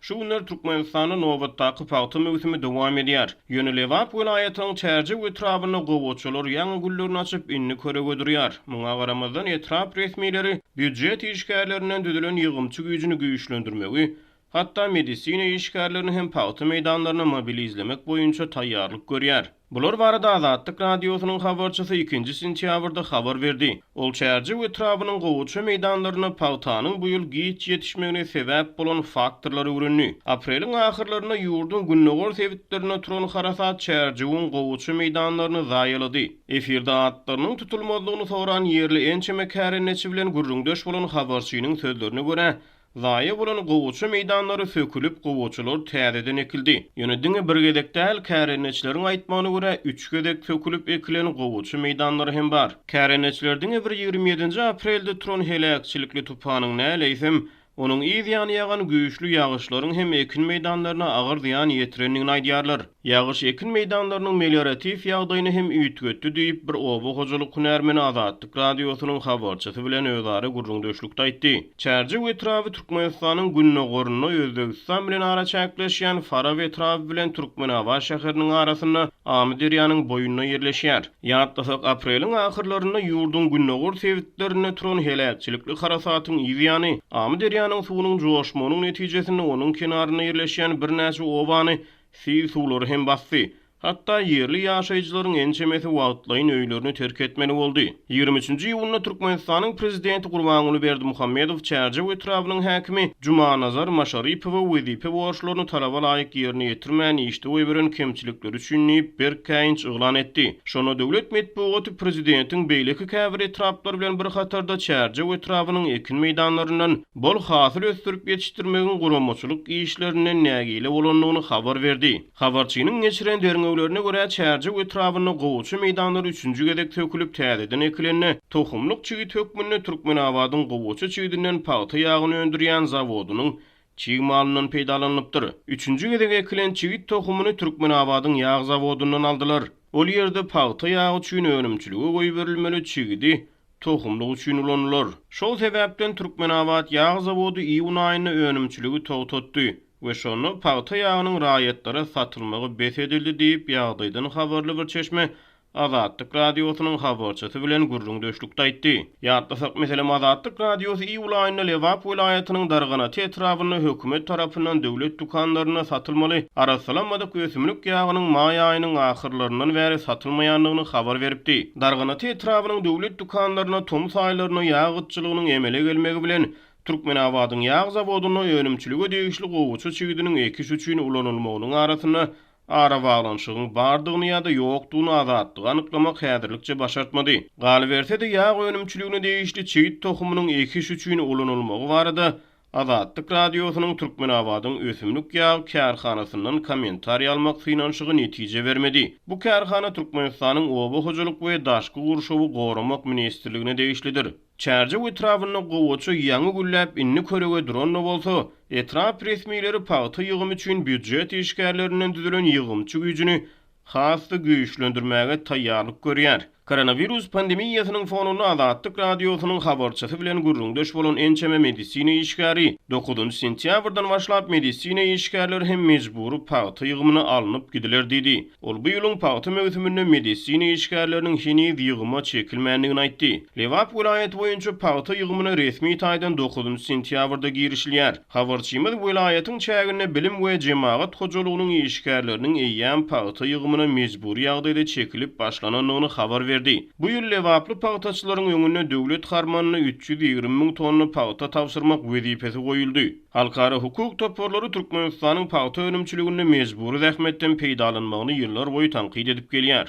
Şu günler Türkmenistanda nobatdaky pagta möwsümi dowam edýär. Ýöne Lebap welaýatynyň Çärjew etrabynda gowaçalar ýaňy güllerini açyp, indi körege durýar. Muňa garamazdan, etrap resmileri býujet işgärlerinden düzülen ýygymçy güýjüni güýçlendirmegi, hatda medisina işgärlerini hem pagta meýdanlaryna mobilizlemek boýunça taýýarlyk görýär. Bular barada Azatlyk Radiosynyň habarçysy ikinji sentýabrda habar berdi. Ol Çärjew etrabynyň gowaça meýdanlarynda pagtanyň bu ýyl giç ýetişmegine sebäp bolan faktorlary öwrendi. Apreliň ahyrlarynda ýurduň gündogar sebitlerinde turan harasat Çärjewiň gowaça meýdanlaryny zaýalady. Efirde atlarynyň tutulmazlygyny soran ýerli ençeme kärendeçi bilen gürrüňdeş bolan habarçynyň sözlerine görä, Zaýa bolan gowaça meýdanlary sökülip, gowaçalar täzeden ekildi. Ýöne diňe bir gezek däl, kärendeçileriň aýtmagyna görä, üç gezek sökülip ekilen gowaça meýdanlary hem bar. Kärendeçiler diňe bir 27-nji aprelde turan heläkçilikli tupanyň däl, eýsem, onuň yz ýany ýagan güýçli ýagyşlaryň hem ekin meýdanlaryna agyr zyýan ýetirendigini aýdýarlar. Ýagyş ekin meýdanlarynyň melioratiw ýagdaýyny hem üýtgetdi diýip, bir oba hojalyk hünärmeni Azatlyk Radiosynyň habarçysy bilen özara gürrüňdeşlikde aýtdy. Çärjew etraby Türkmenistanyň gündogarynda Özbegistan bilen araçäkleşýän Farap etraby bilen Türkmenabat şäheriniň arasynda Amyderýanyň boýunda ýerleşýär. Ýatlasak, apreliň ahyrlarynda ýurduň gündogar sebitlerinde turan heläkçilikli harasatyň yz ýany, Amyderýanyň suwunyň joşmagynyň netijesinde onuň kenarynda ýerleşýän birnäçe obany Sil suwlary hem basdy. Hatda ýerli ýaşaýjylaryň ençemesi wagtlaýyn öýlerini terk etmeli boldy. 23-nji iýunda Türkmenistanyň Prezidenti Gurbanguly Berdimuhamedow Çärjew etrabynyň häkimi Jumanazar Maşaripowa wezipe borçlaryny talaba laýyk ýerine ýetirmän işde goýberen kemçilikleri üçin diýip, berk käýinç yglan etdi. Şonda döwlet metbugaty prezidentiň beýleki käbir etraplar bilen bir hatarda Çärjew etrabynyň ekin meýdanlaryndan Bol hasyl ösdürip ýetişdirmegiň guramaçylyk işlerinden nägile bolandygyny habar berdi. Habarçynyň geçiren derňewlerine görä, Çärjew etrabynda gowaça meýdanlary üçünji gezek sökülip täzeden ekilende, tohumlyk çigit hökmünde Türkmenabadyň gowaça çigidinden pagta ýagyny öndürýän zawodynyň çig malyndan peýdalanylypdyr. Üçünji gezek ekilen çigit tohumyny Türkmenabadyň ýag zawodyndan aldylar. Ol ýerde pagta ýagy üçin önümçilige goýberilmeli çigidi tohumlyk üçin ulanylar. Şol sebäpden Türkmenabat ýag zawody iýun aýynda önümçiligi togtatdy we şonda pagta ýagynyň raýatlara satylmagy bes edildi diýip, ýagdaýdan habarly bir çeşme Azatlyk Radiosynyň habarçysy bilen gürrüňdeşlikde aýtdy. Ýatlasak, meselem, Azatlyk Radiosy iýul aýynda Lebap welaýatynyň Darganata etrabynda hökümet tarapyndan döwlet dükanlarynda satylmaly arassalanmadyk ösümlik ýagynyň maý aýynyň ahyrlaryndan bäri satylmaýandygyny habar beripdi. Darganata etrabynyň döwlet dükanlarynda tomus aýlarynda ýag gytçylygynyň emele gelmegi bilen, Türkmenabadyň ýag zawodynda önümçilige degişli gowaça çigidiniň ekiş üçin ulanylmagynyň arasynda arabaglanyşygyň bardygyny ýa-da ýokdugyny Azatlyga anyklamak häzirlikçe başartmady. Galyberse-de, ýag önümçiligine degişli çigit tohumynyň ekiş üçin ulanylmagy barada Azatlyk Radiosynyň Türkmenabadyň ösümlik ýag kärhanasyndan kommentariý almak synanyşygy netije bermedi. Bu kärhana Türkmenistanyň Oba hojalyk we daşky gurşawy goramak ministrligine degişlidir. Çärjew etrabynda gowaça ýaňy gülläp, indi körege duran-da bolsa, etrap resmileri pagta ýygymy üçin býujet işgärlerinden düzülen ýygymçy güýjüni has-da güýçlendirmäge taýýarlyk görýär. Koronawirus pandemiýasynyň fonunda Azatlyk Radiosynyň habarçysy bilen gürrüňdeş bolan ençeme medisina işgäri, dokuzynjy sentýabrdan başlap medisina işgärleri hem mejbury pagta ýygymyna alnyp gidiler diýdi. Ol bu ýylyň pagta möwsüminde medisina işgärleriniň heniz ýygyma çekilmändigini aýtdy. Lebap welaýaty boýunça pagta ýygymyna resmi taýdan dokuzynjy sentýabrda girişilýär. Habarçymyz welaýatyň çäginde bilim we jemagat hojalygynyň işgärleriniň eýýäm pagta ýygymyna mejbury ýagdaýda çekilip başlanandygyny habar berdi. Bu ýyl lebaply pagtaçylaryň öňünde döwlet harmanyna 320 müň tonna pagta tabşyrmak wezipesi goýuldy. Halkara hukuk toparlary Türkmenistanyň pagta önümçiliginde mejbury zähmetden peýdalanmagyny ýyllarboýy tankyt edip gelýär.